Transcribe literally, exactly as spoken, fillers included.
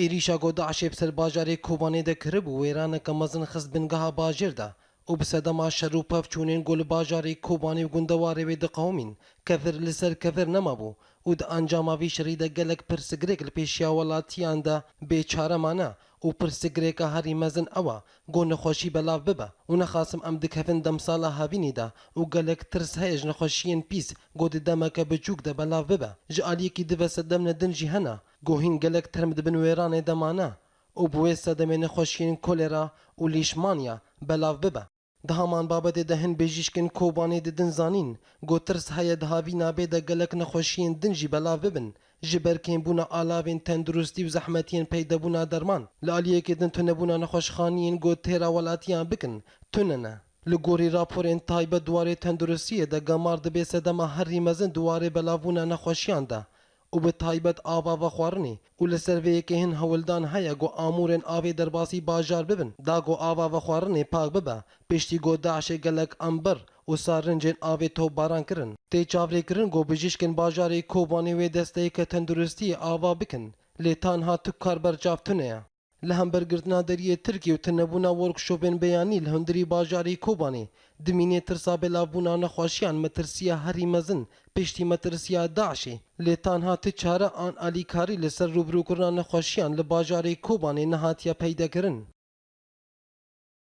Êrîşa ku DAIŞê bi ser bajarê Kobanê de kiribû, wêraneke mezin xist bingeha bajêr de û bi sedema şer û pevçûnên ku li bajarê Kobanê û gundewarê wê diqewimîn, kevir li ser kevir nemabû û di encama vî şerî de gelek pirsgirêk li pêşiya welatiyan de bê çare mane û pirsgirêka herî mezin ew e ku nexweşî belav bibe û nexasim em dikevin demsala hevînî de û gelek tirs heye ji nexweşiyên pîs ku di demeke biçûk de belav bibe. Ji aliyekî di ve sedemên din jî hene ku hîn gelek term di bin wêranê de mane û bi wê sedemê nexweşiyên kolera û lîşmaniya belav bibe. Di heman babetê de hin bijîşkên Kobanê didin zanîn ku tirs heye di havîna bê de gelek nexweşiyên din jî belav bibin, ji ber kêmbûna alavên tenduristî û zehmetiyên peydebûna derman. Li aliyekê din tunebûna nexweşxaniyên ku têra welatiyan bikin, tune ne. Li gorî raporên taybet di warê tenduristiyê de gemar dibe sedema herî mezin di warê belavbûna nexweşiyan de û bi taybet ava vexwarinê û li ser vê yekê hin hewldan heye ku amûrên avê derbasî bajar bibin, da ku ava vexwarinê pak bibe, piştî ku DAIŞê gelek ember û sarincên avê topbaran kirin. Tê çavrêkirin ku bijîşkên bajarê Kobanê wê desteyeke tenduristiyê ava bikin, lê tanha tu kar berçav tune ye. Li hember girtina deriyê Tirkiyê û tunebûna workshopên beyanî li hundirî bajarê Kobanê, dimînê tirsa belavbûna nexweşiyan, metirsiya herî mezin piştî metirsiya DAIŞê, lê tanha ti çare an alîkarî li ser rûbirûkirina nexweşiyan li bajarê Kobanê nehatiye peydekirin.